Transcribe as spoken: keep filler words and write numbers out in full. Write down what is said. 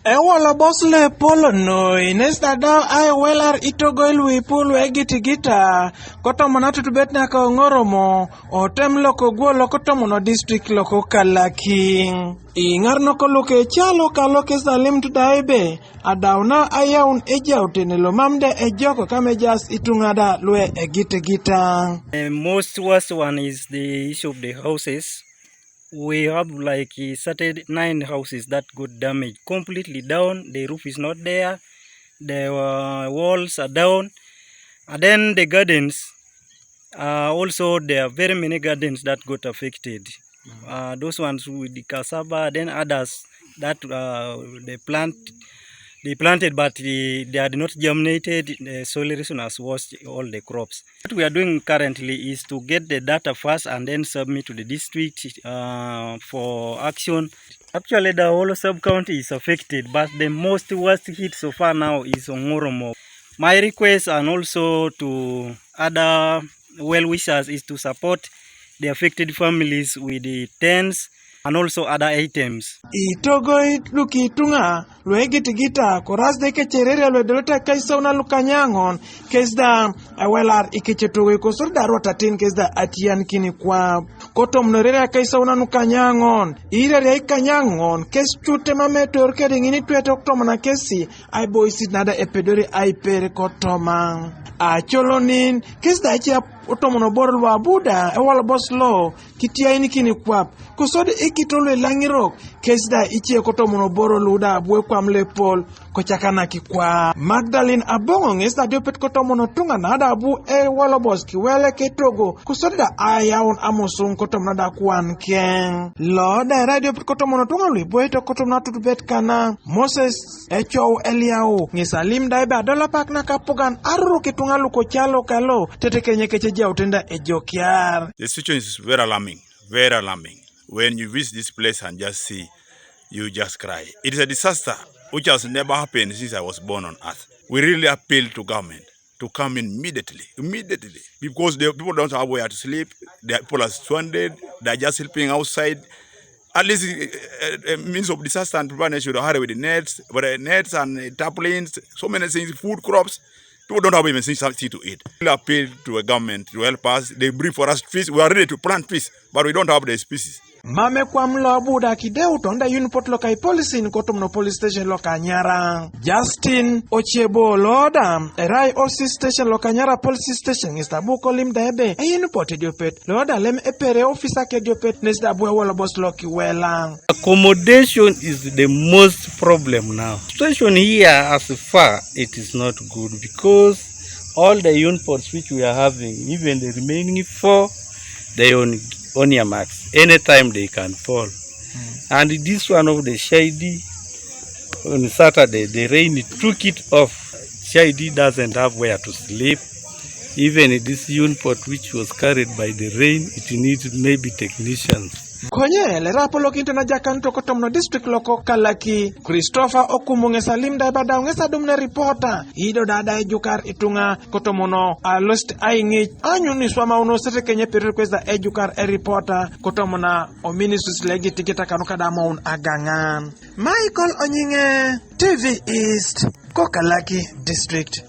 Ewolo bos le polo noi nes da daw ai welar itogo ilwi pulu egitigita. Kotomo na tutubet na ka ongoromo otem loko guo loko tomono district loko kalaki. Ingar no koluke chalo kalo kes da lim tu daibe. Adaw na ayaun ejautene lo mamde ejoko kame jas itung'ada lwe egitigita. The most worst one is the issue of the houses. We have like, eh, certain nine houses that got damaged, completely down. The roof is not there. The, uh, walls are down. And then the gardens, uh, also there are very many gardens that got affected. Uh, those ones with the cassava, then others that, uh, they plant, they planted, but, uh, they had not germinated. The soil erosion has washed all the crops. What we are doing currently is to get the data first and then submit to the district, uh, for action. Actually, the whole sub-county is affected, but the most worst hit so far now is Ongoromo. My request and also to other well-wishers is to support the affected families with the tents and also other items. Itogoi luki tunga lwe gitigita koras de kecherere lwe dolota kaisa una lukanyangon kesda awelar ikeche togoi kosor da rota tin kesda atian kini kwa. Kotom no rere kaisa una nukanyangon irere ikanyangon kes chute mametor kede ngini twete oktom na kesi ai boisit nada epedori ai pere kotoma. Acholonin kesda chia otomono bor lwa buda ewal bos lo kitia ini kini kwap. Kusod ikitolwe langirok kesda ichie kotomono boro luda abue kwam le pol. Kochakana kikwa Magdalene Abongo ngesda diopet kotomono tunga nada abu e walobos kiwele ketogo kusod da ayaun amusung kotomono da kwan keng. Lo da era diopet kotomono tunga lwi boito kotomono tutubet kana Moses Echow Eliau ngisa lim da ibe adola pak na kapugan aruru kitunga luko chalo kalo tete kenye keche jautenda ejokiar. The situation is very alarming, very alarming. When you visit this place and just see, you just cry. It is a disaster which has never happened since I was born on earth. We really appeal to government to come immediately, immediately, because the people don't have where to sleep. The people are stranded. They are just sleeping outside. At least, uh, uh, means of disaster and preparedness should hurry with the nets, but, uh, nets and, uh, tarpaulins, so many things, food crops. People don't have even things, something to eat. We appeal to a government to help us. They bring for us trees. We are ready to plant trees, but we don't have the species. Mame kwam lo buda kideu tonda yun pot lo kai police in kotom no police station lo kanyara. Justin Ochebo loda erai O C station lo kanyara police station ngista buko lim da ebe e yun pot diopet loda lem epere officer ke diopet nes da bue wala bos lo kiwela. Accommodation is the most problem now. Situation here as far it is not good because all the unpots which we are having, even the remaining four, they on on your marks. Anytime they can fall. And this one of the Shady on Saturday, the rain took it off. Shady doesn't have where to sleep. Even this unpot which was carried by the rain, it needs maybe technicians. Konye le rapo lokinto na jakanto kotomno district loko Kalaki Christopher Okumu ngesa lim da bada ngesa dum na reporter ido dada ejukar itunga kotomono a lost aingi anyu ni swama uno sete kenye pere request da ejukar e reporter kotomona o ministries legi tikita kanuka da maun agangan. Michael Onyinge, T V East, Kokalaki District.